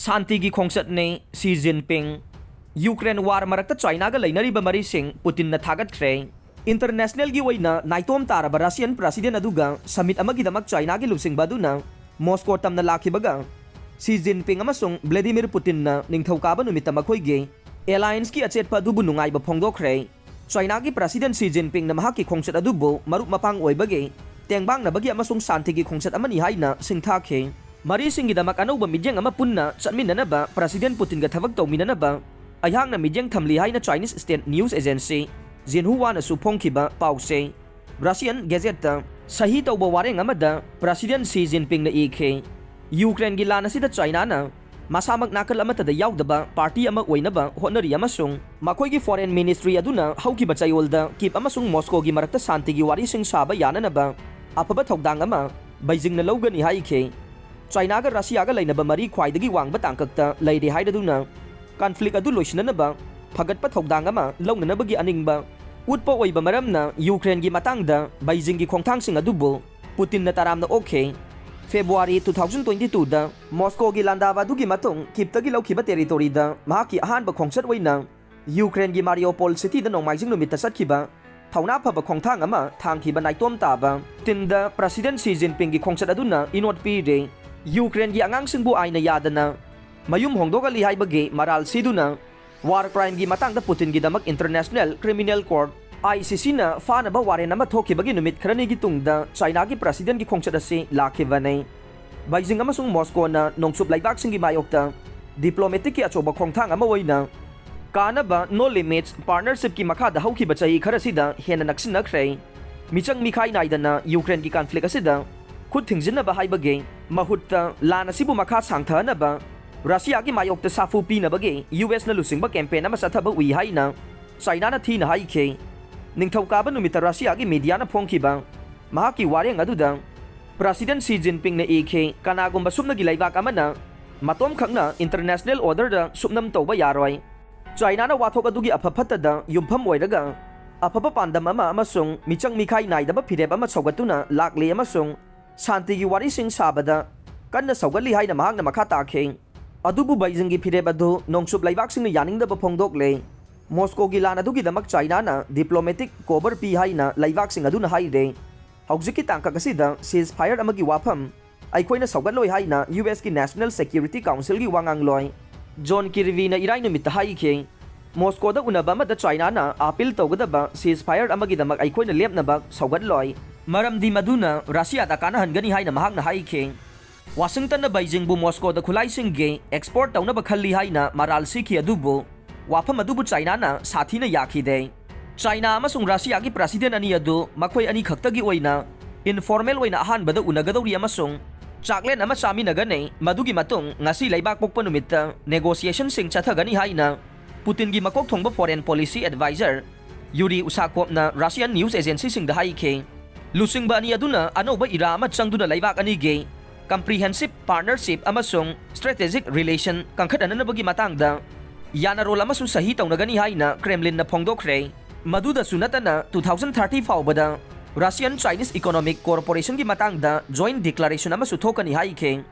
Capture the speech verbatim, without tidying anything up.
ꯁꯥꯟꯇꯤꯒꯤ ꯈꯣꯡꯆꯠꯅꯤ ꯁꯤ ꯖꯤꯟꯄꯤꯡ꯫ Ukraine war ꯃꯔꯛꯇ ꯆꯥꯏꯅꯥꯒ ꯂꯩꯅꯔꯤꯕ ꯃꯔꯤꯁꯤꯡ ꯄꯨꯇꯤꯟꯅ ꯊꯥꯒꯠꯈ꯭ꯔꯦ꯫ ꯏꯟꯇꯔꯅꯦꯁꯅꯦꯜꯒꯤ ꯑꯣꯏꯅ ꯅꯥꯏꯇꯣꯝ ꯇꯥꯔꯕ ꯔꯁꯤꯌꯟ ꯄ꯭ꯔꯁꯤꯗꯦꯟ ꯑꯗꯨꯒ ꯁꯃꯤꯠ ꯑꯃꯒꯤꯗꯃꯛ ꯆꯥꯏꯅꯥꯒꯤ ꯂꯨꯆꯤꯡꯕ ꯑꯗꯨꯅ ꯃꯣꯁꯀꯣ ꯇꯝꯅ ꯂꯥꯛꯈꯤꯕꯒ ꯁꯤ ꯖꯤꯟꯄꯤꯡ ꯑꯃꯁꯨꯡ ꯚ꯭ꯂꯦꯗꯤꯃꯤꯔ ꯄꯨꯇꯤꯟꯅ ꯅꯤꯡꯊꯧꯀꯥꯕ ꯅꯨꯃꯤꯠꯇ ꯃꯈꯣꯏꯒꯤ ꯑꯦꯂꯥꯌꯟꯁꯀꯤ ꯑꯆꯦꯠꯄ ꯑꯗꯨꯕꯨ ꯅꯨꯡꯉꯥꯏꯕ ꯐꯣꯡꯗꯣꯛꯈ꯭ꯔꯦ꯫ ꯆꯥꯏꯅꯥꯒꯤ ꯄ꯭ꯔꯁꯤꯗꯦꯟ ꯁꯤ ꯖꯤꯟꯄꯤꯡꯅ ꯃꯍꯥꯛꯀꯤ ꯈꯣꯡꯆꯠ ꯑꯗꯨꯕꯨ ꯃꯔꯨꯞ ꯃꯄꯥꯡ ꯑꯣꯏꯕꯒꯤ ꯇꯦꯡꯕꯥꯡꯅꯕꯒꯤ ꯑꯃꯁꯨꯡ ꯁꯥꯟꯇꯤꯒꯤ ꯈꯣꯡꯆꯠ ꯑꯃꯅꯤ ꯍꯥꯏꯅ ꯁꯤꯡꯊꯥꯈꯤ꯫ ꯃꯔꯤꯁꯤꯡꯒꯤꯗꯃꯛ ꯑꯅꯧꯕ ꯃꯤꯠꯌꯦꯡ ꯑꯃ ꯄꯨꯟꯅ ꯆꯠꯃꯤꯟꯅꯅꯕ ꯄ꯭ꯔꯁꯤꯗꯦꯟ ꯄꯨꯇꯤꯟꯒ ꯊꯕꯛ ꯇꯧꯃꯤꯟꯅꯅꯕ ꯑꯩꯍꯥꯛꯅ ꯃꯤꯠꯌꯦꯡ ꯊꯝꯂꯤ ꯍꯥꯏꯅ ꯆꯥꯏꯅꯤꯁ ꯁ꯭ꯇꯦꯠ ꯅ꯭ꯌꯨꯁ ꯑꯦꯖꯦꯟꯁꯤ ꯖꯤꯟꯍꯨꯋꯥꯅꯁꯨ ꯐꯣꯡꯈꯤꯕ ꯄꯥꯎꯆꯦ꯫ ꯔꯁꯤꯌꯟ ꯒꯦꯖꯦꯠꯇ ꯁꯍꯤ ꯇꯧꯕ ꯋꯥꯔꯦꯡ ꯑꯃꯗ ꯄ꯭ꯔꯁꯤꯗꯦꯟ ꯁꯤ ꯖꯤꯟꯄꯤꯡꯅ ꯏꯈꯤ, ꯌꯨꯀ꯭ꯔꯦꯟꯒꯤ ꯂꯥꯟ ꯑꯁꯤꯗ ꯆꯥꯏꯅꯥꯅ ꯃꯁꯥꯃꯛ ꯅꯥꯀꯜ ꯑꯃꯠꯇꯗ ꯌꯥꯎꯗꯕ ꯄꯥꯔꯇꯤ ꯑꯃ ꯑꯣꯏꯅꯕ ꯍꯣꯠꯅꯔꯤ ꯑꯃꯁꯨꯡ ꯃꯈꯣꯏꯒꯤ ꯐꯣꯔꯦꯟ ꯃꯤꯅꯤꯁꯇ꯭ꯔꯤ ꯑꯗꯨꯅ ꯍꯧꯈꯤꯕ ꯆꯌꯣꯜꯗ ꯀꯤꯞ ꯑꯃꯁꯨꯡ ꯃꯣꯁꯀꯣꯒꯤ ꯃꯔꯛꯇ ꯁꯥꯟꯇꯤꯒꯤ ꯋꯥꯔꯤꯁꯤꯡ ꯁꯥꯕ ꯌꯥꯅꯅꯕ ꯑꯐꯕ ꯊꯧꯗꯥꯡ ꯑꯃ ꯕꯩꯖꯤꯡꯅ ꯂꯧꯒꯅꯤ ꯍꯥꯏꯈꯤ꯫ ꯆꯥꯏꯅꯥꯒ ꯔꯁꯤꯌꯥꯒ ꯂꯩꯅꯕ ꯃꯔꯤ ꯈ꯭ꯋꯥꯏꯗꯒꯤ ꯋꯥꯡꯕ ꯇꯥꯡꯀꯛꯇ ꯂꯩꯔꯦ ꯍꯥꯏꯔꯗꯨꯅ ꯀꯟꯐ꯭ꯂꯤꯛ ꯑꯗꯨ ꯂꯣꯏꯁꯤꯟꯅꯅꯕ ꯐꯒꯠꯄ ꯊꯧꯗꯥꯡ ꯑꯃ ꯂꯧꯅꯅꯕꯒꯤ ꯑꯅꯤꯡꯕ ꯎꯠꯄ ꯑꯣꯏꯕ ꯃꯔꯝꯅ ꯌꯨꯀ꯭ꯔꯦꯟꯒꯤ ꯃꯇꯥꯡꯗ ꯕꯩꯖꯤꯡꯒꯤ ꯈꯣꯡꯊꯥꯡꯁꯤꯡ ꯑꯗꯨꯕꯨ ꯄꯨꯇꯤꯟꯅ ꯇꯔꯥꯝꯅ ꯑꯣꯛꯈꯤ꯫ ꯐꯦꯕ꯭ꯔꯨꯋꯥꯔꯤ two thousand twenty twoꯗ ꯃꯣꯁꯀꯣꯒꯤ ꯂꯥꯟꯗꯥꯕ ꯑꯗꯨꯒꯤ ꯃꯇꯨꯡ ꯀꯤꯞꯇꯒꯤ ꯂꯧꯈꯤꯕ ꯇꯦꯔꯤꯇꯣꯔꯤꯗ ꯃꯍꯥꯛꯀꯤ ꯑꯍꯥꯟꯕ ꯈꯣꯡꯆꯠ ꯑꯣꯏꯅ ꯌꯨꯀ꯭ꯔꯦꯟꯒꯤ ꯃꯥꯔꯤꯌꯣꯄꯣꯜ ꯁꯤꯇꯤꯗ ꯅꯣꯡꯃꯥꯏꯖꯤꯡ ꯅꯨꯃꯤꯠꯇ ꯆꯠꯈꯤꯕ ꯊꯧꯅꯥ ꯐꯕ ꯈꯣꯡꯊꯥꯡ ꯑꯃ ꯊꯥꯡꯈꯤꯕ ꯅꯥꯏꯇꯣꯝ ꯇꯥꯕ ꯄꯨꯇꯤꯟꯗ ꯄ꯭ꯔꯁꯤꯗꯦꯟ ꯁꯤ ꯖꯤꯟꯄꯤꯡꯒꯤ ꯈꯣꯡꯆꯠ ꯑꯗꯨꯅ ꯏꯅꯣꯠ ꯄꯤꯔꯦ꯫ ꯌꯨꯀ꯭ꯔꯦꯟꯒꯤ ꯑꯉꯥꯡꯁꯤꯡꯕꯨ ꯑꯥꯏꯟꯅ ꯌꯥꯗꯅ ꯃꯌꯨꯝ ꯍꯣꯡꯗꯣꯛꯍꯜꯂꯤ ꯍꯥꯏꯕꯒꯤ ꯃꯔꯥꯜ ꯁꯤꯗꯨꯅ ꯋꯥꯔ ꯀ꯭ꯔꯥꯏꯝꯒꯤ ꯃꯇꯥꯡꯗ ꯄꯨꯇꯤꯟꯒꯤꯗꯃꯛ international criminal court, I C ꯁꯤꯅ ꯐꯥꯅꯕ ꯋꯥꯔꯦꯟ ꯑꯃ ꯊꯣꯛꯈꯤꯕꯒꯤ ꯅꯨꯃꯤꯠ ꯈꯔꯅꯤꯒꯤ ꯇꯨꯡꯗ ꯆꯥꯏꯅꯥꯒꯤ ꯄ꯭ꯔꯁꯤꯗꯦꯟꯒꯤ ꯈꯣꯡꯆꯠ ꯑꯁꯤ ꯂꯥꯛꯈꯤꯕꯅꯤ꯫ ꯕꯩꯖꯤꯡ ꯑꯃꯁꯨꯡ ꯃꯣꯁꯀꯣꯅ ꯅꯣꯡꯆꯨꯞ ꯂꯩꯕꯥꯛꯁꯤꯡꯒꯤ ꯃꯥꯌꯣꯛꯇ ꯗꯤꯄ꯭ꯂꯣꯃꯦꯇꯤꯛꯀꯤ ꯑꯆꯧꯕ ꯈꯣꯡꯊꯥꯡ ꯑꯃ ꯑꯣꯏꯅ ꯀꯥꯟꯅꯕ No Limits Partnershipꯀꯤ ꯃꯈꯥꯗ ꯍꯧꯈꯤꯕ ꯆꯍꯤ ꯈꯔꯁꯤꯗ ꯍꯦꯟꯅ ꯅꯛꯁꯤꯟꯅꯈ꯭ꯔꯦ꯫ ꯃꯤꯆꯪ ꯃꯤꯈꯥꯏ ꯅꯥꯏꯗꯅ ꯌꯨꯀ꯭ꯔꯦꯟꯒꯤ ꯀꯟꯐ꯭ꯂꯤꯛ ꯑꯁꯤꯗ ꯈꯨꯠ ꯊꯤꯡꯖꯤꯟꯅꯕ ꯍꯥꯏꯕꯒꯤ ꯃꯍꯨꯠꯇ ꯂꯥꯟ ꯑꯁꯤꯕꯨ ꯃꯈꯥ ꯁꯥꯡꯊꯍꯟꯅꯕ ꯔꯁꯤꯌꯥꯒꯤ ꯃꯥꯌꯣꯛꯇ ꯁꯥꯐꯨ ꯄꯤꯅꯕꯒꯤ ꯌꯨ ꯑꯦꯁꯅ ꯂꯨꯆꯤꯡꯕ ꯀꯦꯝꯄꯦꯟ ꯑꯃ ꯆꯠꯊꯕ ꯎꯏ ꯍꯥꯏꯅ ꯆꯥꯏꯅꯥꯅ ꯊꯤꯅ ꯍꯥꯏꯈꯤ꯫ ꯅꯤꯡꯊꯧꯀꯥꯕ ꯅꯨꯃꯤꯠꯇ ꯔꯁꯤꯌꯥꯒꯤ ꯃꯤꯗꯤꯌꯥꯅ ꯐꯣꯡꯈꯤꯕ ꯃꯍꯥꯛꯀꯤ ꯋꯥꯔꯦꯡ ꯑꯗꯨꯗ ꯄ꯭ꯔꯁꯤꯗꯦꯟ ꯁꯤ ꯖꯤꯟꯄꯤꯡꯅ ꯏꯈꯤ, "ꯀꯅꯥꯒꯨꯝꯕ ꯁꯨꯞꯅꯒꯤ ꯂꯩꯕꯥꯛ ꯑꯃꯅ ꯃꯇꯣꯝꯈꯛꯅ ꯏꯟꯇꯔꯅꯦꯁꯅꯦꯜ ꯑꯣꯔꯗꯔꯗ ꯁꯨꯞꯅꯝ ꯇꯧꯕ ꯌꯥꯔꯣꯏ꯫ ꯆꯥꯏꯅꯥꯅ ꯋꯥꯊꯣꯛ ꯑꯗꯨꯒꯤ ꯑꯐ ꯐꯠꯇꯗ ꯌꯨꯝꯐꯝ ꯑꯣꯏꯔꯒ ꯑꯐꯕ ꯄꯥꯟꯗꯝ ꯑꯃ ꯑꯃꯁꯨꯡ ꯃꯤꯆꯪ ꯃꯤꯈꯥꯏ ꯅꯥꯏꯗꯕ ꯐꯤꯔꯦꯞ ꯑꯃ ꯁꯧꯒꯠꯇꯨꯅ ꯂꯥꯛꯂꯤ ꯑꯃꯁꯨꯡ ꯁꯥꯟꯇꯤꯒꯤ ꯋꯥꯔꯤꯁꯤꯡ ꯁꯥꯕꯗ ꯀꯟꯅ ꯁꯧꯒꯠꯂꯤ" ꯍꯥꯏꯅ ꯃꯍꯥꯛꯅ ꯃꯈꯥ ꯇꯥꯈꯤ꯫ ꯑꯗꯨꯕꯨ ꯕꯩꯖꯤꯡꯒꯤ ꯐꯤꯔꯦꯞ ꯑꯗꯨ ꯅꯣꯡꯆꯨꯞ ꯂꯩꯕꯥꯛꯁꯤꯡꯅ ꯌꯥꯅꯤꯡꯗꯕ ꯐꯣꯡꯗꯣꯛꯂꯦ꯫ ꯃꯣꯁꯀꯣꯒꯤ ꯂꯥꯟ ꯑꯗꯨꯒꯤꯗꯃꯛ ꯆꯥꯏꯅꯥꯅ diplomatic cover ꯄꯤ ꯍꯥꯏꯅ ꯂꯩꯕꯥꯛꯁꯤꯡ ꯑꯗꯨꯅ ꯍꯥꯏꯔꯦ꯫ ꯍꯧꯖꯤꯛꯀꯤ ꯇꯥꯡꯀꯛ ꯑꯁꯤꯗ ceasefire ꯑꯃꯒꯤ ꯋꯥꯐꯝ ꯑꯩꯈꯣꯏꯅ ꯁꯧꯒꯠꯂꯣꯏ ꯍꯥꯏꯅ ꯌꯨ ꯑꯦꯁꯀꯤ National Security Councilꯒꯤ ꯋꯥꯉꯥꯡꯂꯣꯏ ꯖꯣꯟ ꯀꯤꯔꯕꯤꯅ ꯏꯔꯥꯏ ꯅꯨꯃꯤꯠꯇ ꯍꯥꯏꯈꯤ꯫ ꯃꯣꯁꯀꯣꯗ ꯎꯅꯕ ꯑꯃꯗ ꯆꯥꯏꯅꯥꯅ appeal ꯇꯧꯒꯗꯕ ceasefire ꯑꯃꯒꯤꯗꯃꯛ ꯑꯩꯈꯣꯏꯅ ꯂꯦꯞꯅꯕ ꯁꯧꯒꯠꯂꯣꯏ, ꯃꯔꯝꯗꯤ ꯃꯗꯨꯅ ꯔꯁꯤꯌꯥꯗ ꯀꯥꯟꯅꯍꯟꯒꯅꯤ ꯍꯥꯏꯅ ꯃꯍꯥꯛꯅ ꯍꯥꯏꯈꯤ꯫ ꯋꯥꯁꯤꯡꯇꯟꯅ ꯕꯩꯖꯤꯡꯕꯨ ꯃꯣꯁꯀꯣꯗ ꯈꯨꯠꯂꯥꯏꯁꯤꯡꯒꯤ export ꯇꯧꯅꯕ ꯈꯜꯂꯤ ꯍꯥꯏꯅ ꯃꯔꯥꯜ ꯁꯤꯈꯤ, ꯑꯗꯨꯕꯨ ꯋꯥꯐꯝ ꯑꯗꯨꯕꯨ ꯆꯥꯏꯅꯥꯅ ꯁꯥꯊꯤꯅ ꯌꯥꯈꯤꯗꯦ꯫ ꯆꯥꯏꯅꯥ ꯑꯃꯁꯨꯡ ꯔꯁꯤꯌꯥꯒꯤ president ꯑꯅꯤ ꯑꯗꯨ ꯃꯈꯣꯏ ꯑꯅꯤ ꯈꯛꯇꯒꯤ ꯑꯣꯏꯅ informal ꯑꯣꯏꯅ ꯑꯍꯥꯟꯕꯗ ꯎꯅꯒꯗꯧꯔꯤ ꯑꯃꯁꯨꯡ ꯆꯥꯛꯂꯦꯟ ꯑꯃ ꯆꯥꯃꯤꯟꯅꯒꯅꯤ꯫ ꯃꯗꯨꯒꯤ ꯃꯇꯨꯡ ꯉꯁꯤ ꯂꯩꯕꯥꯛ ꯄꯣꯛꯄ ꯅꯨꯃꯤꯠꯇ negotiationꯁꯤꯡ ꯆꯠꯊꯒꯅꯤ ꯍꯥꯏꯅ ꯄꯨꯇꯤꯟꯒꯤ ꯃꯀꯣꯛ ꯊꯣꯡꯕ foreign policy advisor ꯌꯨꯔꯤ ꯎꯁꯥꯀꯣꯞꯅ Russian news agencyꯁꯤꯡꯗ ꯍꯥꯏꯈꯤ꯫ ꯂꯨꯆꯤꯡꯕ ꯑꯅꯤ ꯑꯗꯨꯅ ꯑꯅꯧꯕ era ꯑꯃ ꯆꯪꯗꯨꯅ ꯂꯩꯕꯥꯛ ꯑꯅꯤꯒꯤ comprehensive partnership ꯑꯃꯁꯨꯡ strategic relation ꯀꯟꯈꯠꯅꯅꯕꯒꯤ ꯃꯇꯥꯡꯗ ꯌꯥꯅꯔꯣꯜ ꯑꯃꯁꯨ ꯁꯍꯤ ꯇꯧꯅꯒꯅꯤ ꯍꯥꯏꯅ Kremlinꯅ ꯐꯣꯡꯗꯣꯛꯈ꯭ꯔꯦ꯫ ꯃꯗꯨꯗꯁꯨ ꯅꯠꯇꯅ, two thousand thirty ꯐꯥꯎꯕꯗ Russian Chinese Economic Cooperation ꯒꯤ ꯃꯇꯥꯡꯗ joint declaration ꯑꯃꯁꯨ ꯊꯣꯛꯀꯅꯤ ꯍꯥꯏꯈꯤ꯫